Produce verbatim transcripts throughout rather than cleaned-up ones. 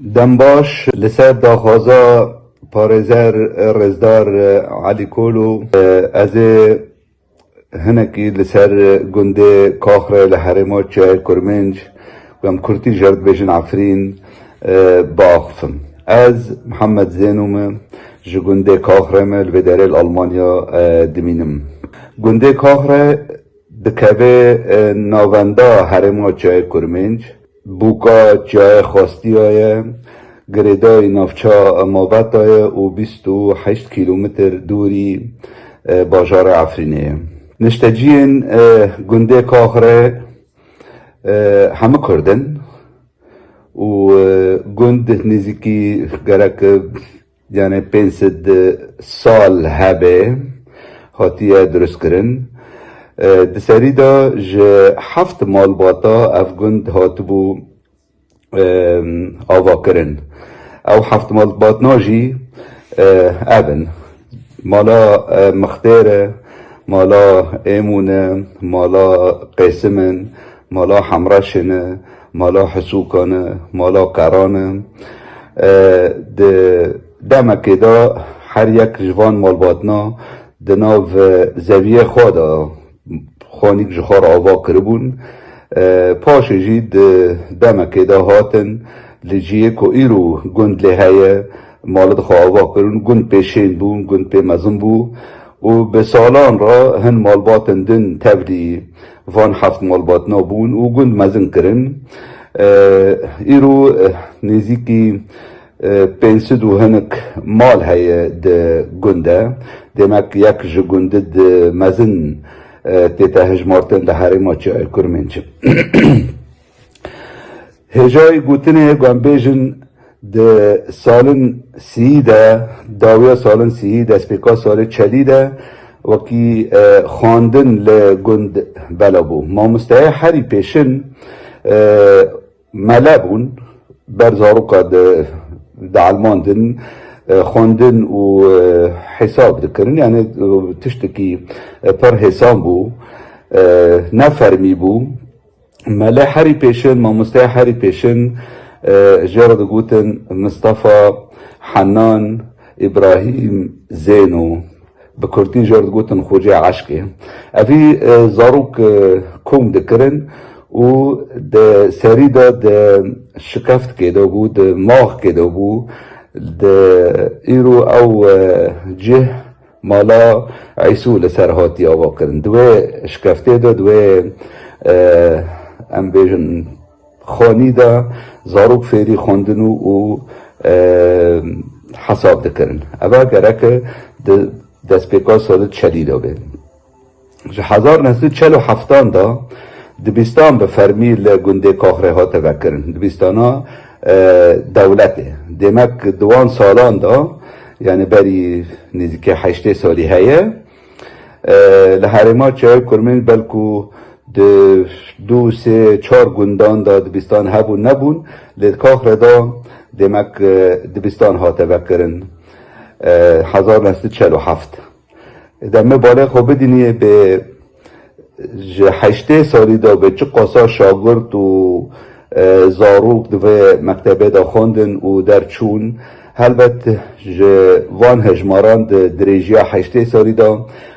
Dem baş, li ser daxwaza parêzer rêzdar Elî Kolo, ez ê hinekî li ser gundê Kaxre li herêma Çiyayê Kurmênc, ku em kurtî jê re dibêjin Efrîn, biaxifim. Ez Mihemed Zêno me, ji gundê Kaxre me, li vê derê li Almanya dimînim. Gundê Kaxre dikeve, e, navenda herêma Çiyayê Kurmênc. Bûka Çiyayê Xastiya ye, girêdayî navça Mabeta ye û bîst û heşt kîlometr dûrî, e, bajarê Efrînê ye. Nişteciyên, e, gundê Kaxre, e, hemû Kurd in û, e, gund nêzîkî gerek, e, yani pênc sed sal hebe hatiye dirustkirin. E, di serî de ji heft malbata ev gund hatibû, e, avakirin. Ew heft malbatna jî, e, ev in. Mala, e, Mixtêr e, mala Êmûn e, mala Qêsim in, mala Hemreşin e, mala Hisûkan e, mala Keran e. E, di demekê de her yek ji van malbatna di nav, e, zeviyê xwe de xanîk ji xwe re ava kiribûn. E, paşê jî di demekê de hatin li cihê ku îro gund lê heye, mali di xwe ava kirin, gund pê şên bû, gund pê mezin bû. Û bi salan re hin malbatên din tevlî van heft malbatna bûn û gund mezin kirin. E, îro, e, nêzîkî, e, pênc sed û hinek mal heye di gund de. Demek yek ji gundid mezin, e, tête hejmartin li herêma Çiyayê Kurmênc. Hêjayî gotinê ku em bêjin, di salin sî de, dawiya salin sî, destpêka salê çelî de, wekî, e, xwendin li gund bela bû. Mamosteyê herî pêşin, e, mele bûn, ber zaroka di, dielmandin, e, xwendin û, e, hesab dikirin. Yani, e, tiştekî, e, pir hêsan bû, e, ne fermî bû. Mele herî pêşin, mamosteya herî pêşin, e, jê re digotin Mistefa Henan Îbrahîm Zêno, bi kurtî jê re digotin Xocê Eşqê. Evî, e, zarok, e, kom dikirin û di serî de di şikeftkê de bû, di maxkê de bû, di îro ew, e, cih Mala Îsû li ser hatiye avakirin. Di wê şikeftê de, di wê, e, em bêjin, xanî de zarok fêrî xwendin û, û, e, hesab dikirin. Eva gereke di destpêka salê çelî de be. Ji hezar neh sed û çel û heftan de dibistan bi fermî li gundê Kaxrê hate vekirin. Dibistana, e, dewletê. Demek di wan salan de, yani berî nêzîkî heştê salî heye, e, li herêma Çiyayê Kurmênc belku di du, sê, çar gundan de dibistan hebûn nebûn, lê di Kaxrê de demek, e, dibistan hate vekirin, e, hezar neh sed û çel û heft. Demê balê xwe bidiniyê bê ji heştê salî de bê çi qasa şagirt û, e, zarok di vê mektebê de xwendin û derçûn. Helbet ji van hejmaran di dirêjiya heştê salî de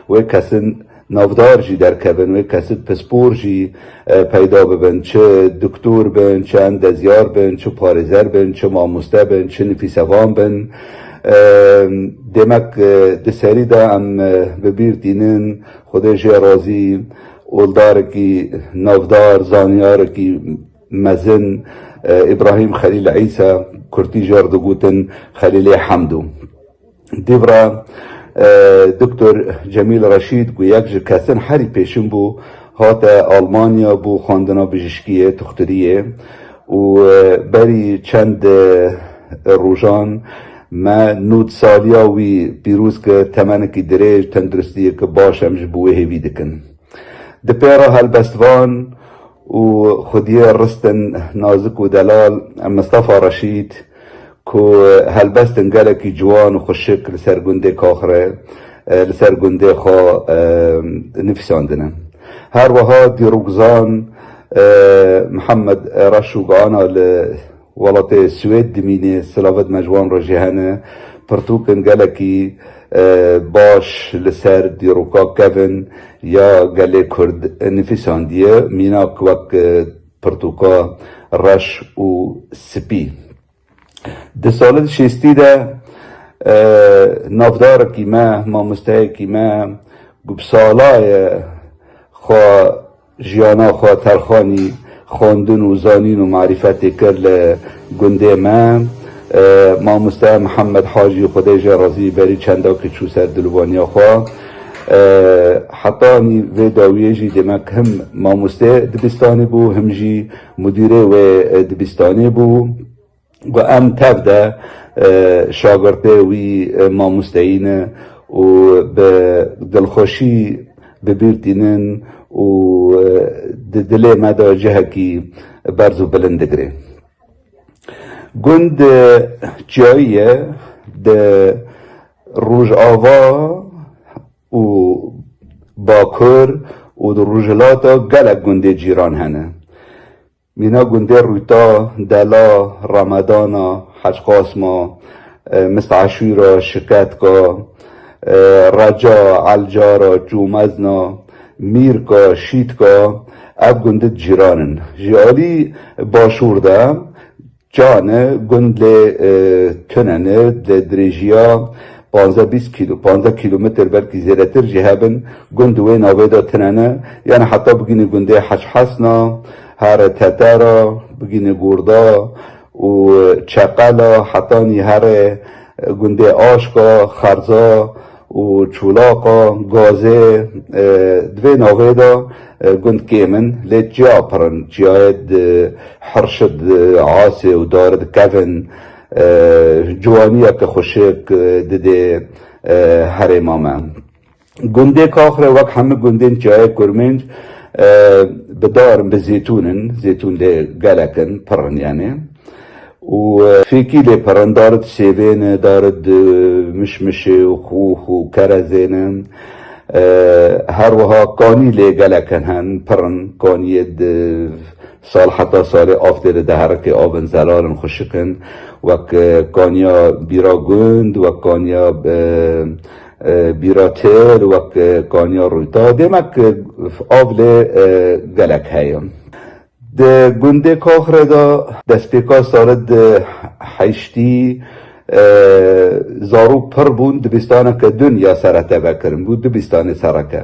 wê kesin navdar jî derkevin, wê kesin pispor jî, e, peyda bibin. Çi doktor bin, çi endezyar bin, çi parêzer bin, çi mamoste bin, çi nifîsevan bin. E, demek, e, di serî de em, e, bi bîr tînin, Xwedê jê razî, oldarekî navdar, zanyarekî mezin, e, Îbrahîm Xelîl Îsa, kurtî jê re digotin Xelîlê Hemdo. Dîvra, e, Doktor Cemîl Reşîd ku yek ji kesin herî pêşin bû, hate Almanya bo xwendina bijîşkiyê, tuxtiriyê û, e, berî çend, e, rojan me nod saliya wî pîroz kir, temenekî dirêj, tenduristiyeke baş em ji bo wê hêvî dikin. Di pê re helbestvan û xwediyê ristin nazik û delal Mistefa Reşîd, ku helbestin gelekî ciwan û xweşik li ser gundê Kaxre, e, li ser gundê xwe, e, nivîsandine. Her wiha dîrokzan, e, Mihemed Reşûk Ana li Welatê Swêd dimîne, silavêt me ji wan re jî hene. Pirtûk in gelekî, e, baş li ser dîroka kevin ya gelê Kurd nivîsandiye, mînak wek, e, pirtûka reş û spî. Di salên şêstî de, e, navdarekî me, mamosteyekî me, ku bi sala ye xwe, jiyana xwe terxanî xwendin û zanîn û marîfetê kir li gundê me. E, mamoste Mihemed Hacî, Xwedê jê razî, berî çendakî çû ser dilûvaniya xwe. E, hetanî vê dawiyê jî demek him mamostê dibistanê bû, him jî mudîrê wê, e, dibistanê bû. Got, em tev de, e, şagirtê wî, e, mamosteyî ne û bi dilxweşî bi bîr tînin û, e, di dilê me de cihekî berz û bilind digire. Gund, e, çiyayî ye, di Rojava û Bakur û di Rojhilata gelek gundê cîran hene. Mîna gundê Rûta, Dela, Remedana, Hec Qasma, e, Mist Eşûra, Şiketka, e, Reca, Elcara, Çûmezna, Mîrka, Şîtka, ev gundê cîran in. Ji alî başûr de çane gund lê, e, tune ne, lê dirêjiya panzdeh bîst kîlo-, panzdeh kîlometr belkî zêdetir jî hebin, gund di wê navê de tune ne, yani heta bigînî gundê Hec Hesna, here Tetera, bigînî Gurda û Çeqela, hetanî here gundê Aşka, Xerza û Çûlaqa, Gazê, e, di vê navê de, e, gund kêm in, lê çiya pir in, çiyayê di hirşi di asê û darê dikevin, e, ciwaniyeke xweşik, e, didê, e, herêma me. Gundê Kaxre wek hemî gundên çiyayê Kurmênc, e, bi dar in, bi zêtûn in, zêtûn lê gelek in, pir in yani. Û, e, fêkî lê pir in, darid sêvê ne, darid, e, mişmişê û xûx û kerezê ne. E, her wiha kanî lê gelek in hen, pir in, kaniyê di sal heta salê av tê de diherike, avin zelal in, xweşik in. Wek, e, kaniya Bîra Gund, wek kaniya, e, e, Bîra Til, wek, e, kaniya Rûta. Demek, e, av lê, e, gelek heye. Di gundê Kaxre de destpêka salê di heştî, e, zarok pir bûn, dibistaneke din ya serete vekirin bû, dibistanê sereke.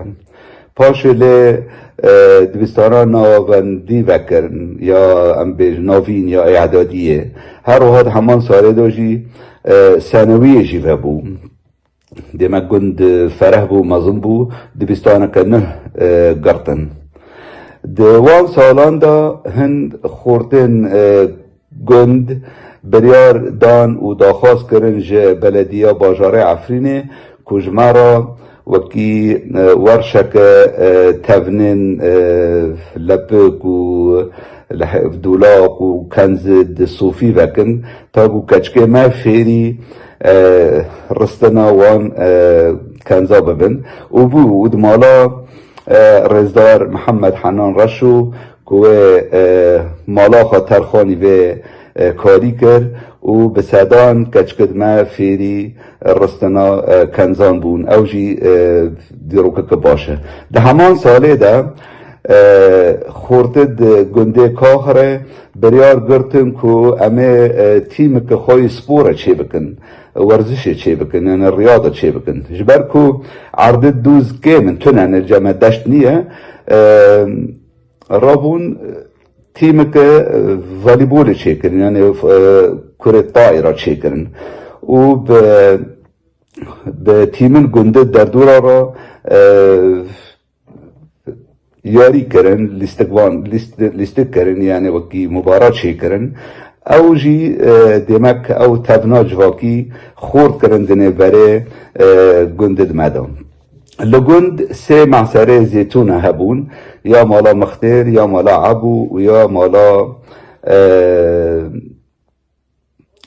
Paşê lê, e, dibistana navendî vekirin, ya em bêjin navîn ya îdadiyê. Her wiha di heman salê de jî, e, senewiyê jî vebû. Demek gund, e, fereh bû, mezin bû, dibistaneke nuh, e, girtin. Di wan salan de hin xortên, e, gund biryar dan û daxwaz kirin ji belediya bajarê Efrînê ku ji me re wekî, e, werşeke, e, tevnên, e, lepik û lihêv dûlaq û kenz di sofî vekin, ta ku keçikê me fêrî, e, ristina wan, e, kenza bibin. Û bû û di mala, e, rêzdar Mihemed Henan Reşo ku wê, e, mala xwe terxanî vê, e, karî kir û bi sedan keçikê me fêrî ristina, e, kenzan bûn. Ew jî, e, dîrokeke baş e. Di heman salê de, e, xortê di gundê Kaxirê biryar girtin ku em ê, e, tîmeke xwe yî spor e çêbikin, werzişê çêbikin, yani riyada çêbikin. Ji ber ku erdê dûz kêm in, tune ne, cem e deşt niye, e, rabûn, e, tîmeke, e, voleybolê çêkirin, yani, e, kurê tayê re çêkirin. Û bi, bi tîmin gundê derdora re, e, yarî kirin, lîstik van, lîst-, lîstik kirin, yani wekî mubara çêkirin. Ew jî, e, demek ew tevna civakî xort kirin di nêverê, e, gundê di me de. Li gund sê meserê zêtûne hebûn, ya mala Mixtêr, ya mala Ebû û ya mala, e,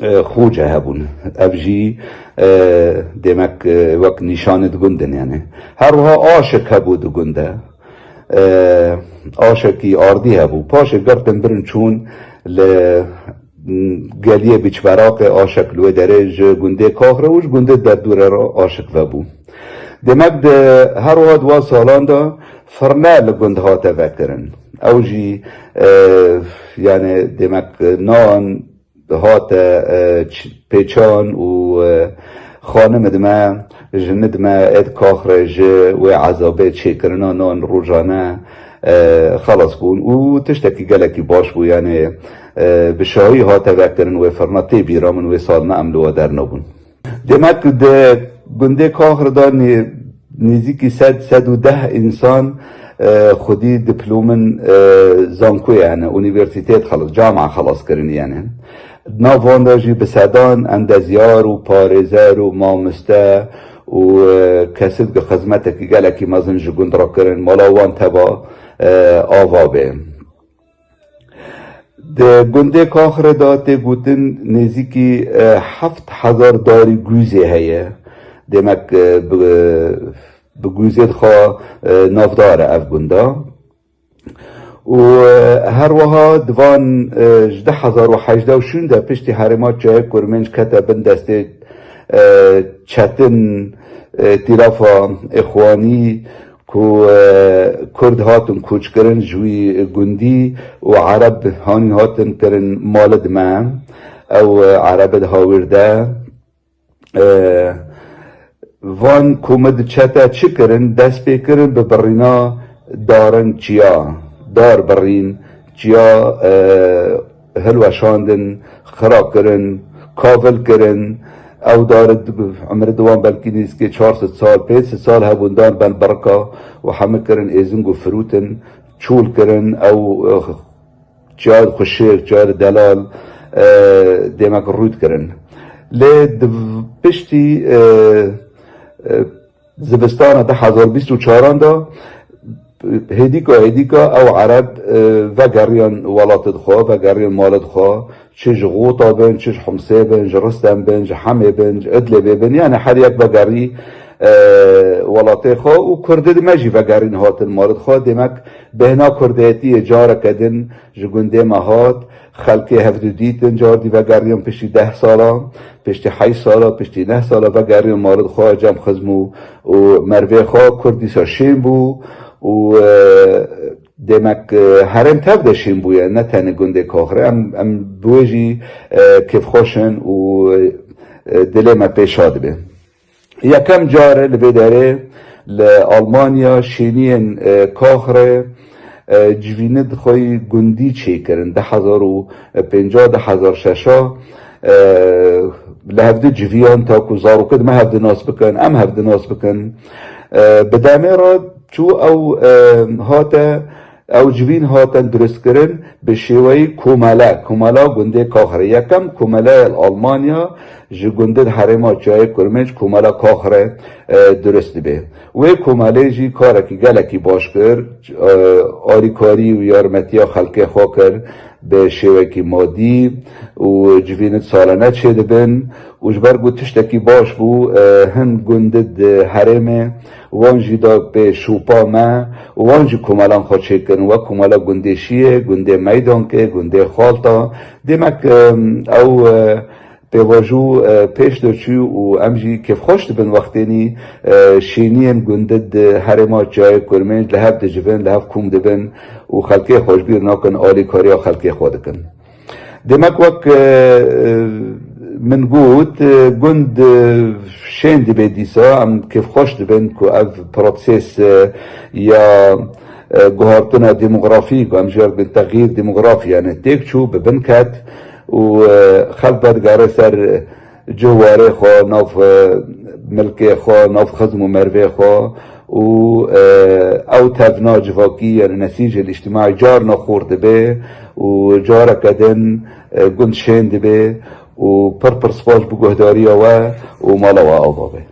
e, Xoce hebûn. Ev jî, e, demek, e, wek nîşanê di gund in, yani. Her wiha aşek hebû di gund de. E, aşekî ardî hebû. Paşê girtin birin çûn li geliyê Biçberaqê aşek li wê derê ji gundê Kaxre û ji gundê derdûrê re aşik vebû. Demek di her wiha di wan salan de firne li gund hate vekirin. Ew jî, e, yani demek nan hate, e, ç-, pêçan û, e, xanim dime, jin dime êd Kaxre ji wê ezabê çêkirina nan rojane, e, xelas bûn û tiştekî gelekî baş bû, yani, e, bi şahî hate vekirin wê firna tê bîra min wê sal me em li we dernabûn. Demek di gundê Kaxre de nê-, nêzîkî sed, sed û deh însan, e, xwedî diplomin, e, zankoyê hene, unîversîtêt xelas, camia xelas kirin yani. Di nav wan de jî bi sedan endezyar û parêzer û mamoste û, e, kesik bi xizmetekî gelekî mezin ji gund re kirin, mala wan teva, e, ava bê. Di gundê Kaxirê de tê gotin nêzîkî, e, heft hezar darî gûzê heye. Demek, e, bi, bi gûzê xwe, e, navdar e ev gunda. Û, e, her wiha di van, e, ji du hezar û hejdeh û şûnde piştî herêma Çiyayê Kurmênc kete bin destê, e, çetin, e, tîlafa Îxwanî, ku, e, Kurd hatin koçkirin ji wî gundî û Ereb hanî hatin kirin mali dime. Ew, e, Erebe di hawîr de, e, van ku min di çete çi kirin, dest pê kirin bi birîna darin çiya, dar birîn, çiya, e, hilweşandin, xira kirin, kavil kirin. Ew dar di, emri di wan belkî nêzîkê çar sed sal, pênc sed sal hebûn, dan ben birika û hemî kirin êzing û firûtin, çûl kirin. Ew, eh, çar xweşik, çar delal, eh, demek rût kirin. Lê di piştî, eh, eh, zivistana du hezar bîst û çaran de hêdîka hêdîka ew Ereb, e, vegeriyan welatê xwe, vegeriyan malê xwe, çi ji Xûta bin, çi ji Humsê bin, ji Ristem bin, ji Hemê bin, ji Idlibê bin, yani her yek vegerî, e, welatê xwe û Kurdê di me jî vegerîn hatin malê xwe. Demek bêhna Kurdetiyê careke din ji gundê me hat, xelkê hevdû dîtin, cardî vegeriyan piştî deh sala, piştî heşt sala, piştî neh sala vegeriyan malê xwe cem xizm û, û mervê xwe. Kurd dîsa şên bû û, e, demek, e, herêm tev de şên bûye, ne tenê gundê Kaxirê. Em, em bi wê jî, e, kêfxweş in û, e, dilê me pê şa dibe. Yekem car e li vê derê li Almanya şêniyên, e, Kaxirê, e, civînê di xwe yî gundî çêkirin. Du hezar û pêncî, du hezar şeş, e, li hevdi civiyan, ta ku zarokê di me hevdi nas bikin, em hevdi nas bikin. E, bi demê re çû ew, e, hate Ew civîn hatin dirustkirin bi şêweyî komele, komela gundê Kaxirê. Yekem komeleya li Almanya ji gundê di herêma Çiyayê Kurmênc komela Kaxirê, e, dirust dibe. Wê komelê jî karekî gelekî baş kir, e, alîkarî û yarmetiya xelkê xwe kir bi şêwekî madî û civînê salane çêdibin. Û ji ber ku tiştekî baş bû, e, hin gundê di herêmê, wan jî da pê şopa me û wan jî komelan xwe çêkirin, wek komela gundê Şiyê, gundê Meydankê, gundê Xalta. Demek, e, ew, e, pêvajo, e, pêş de çû û em jî kêfxweş dibin wextênî, e, şêniyên gundê di herêma Çiyayê Kurmênc li hev dicivin, li hev kom dibin û xelkê xwe ji bîr nakin, alîkariya xelkê xwe dikin. Demek wek, e, e, min got, e, gund, e, şên dibe dîsa, em kêfxweş dibin ku ev protses, e, ya, e, guhartina demografî, ku em jê re dibin texyîr demografî, yani têk çû, bi bin ket û, e, xelk vedigere ser cihwarê xwe, nav, e, milkê xwe, nav xizm û mervê xwe û, e, ew tevna civakî, yani nesîjê îctimaî carna xurt dibe û careke din, e, gund şên dibe û pir pir spas bi guhdariya we û mala we ava be.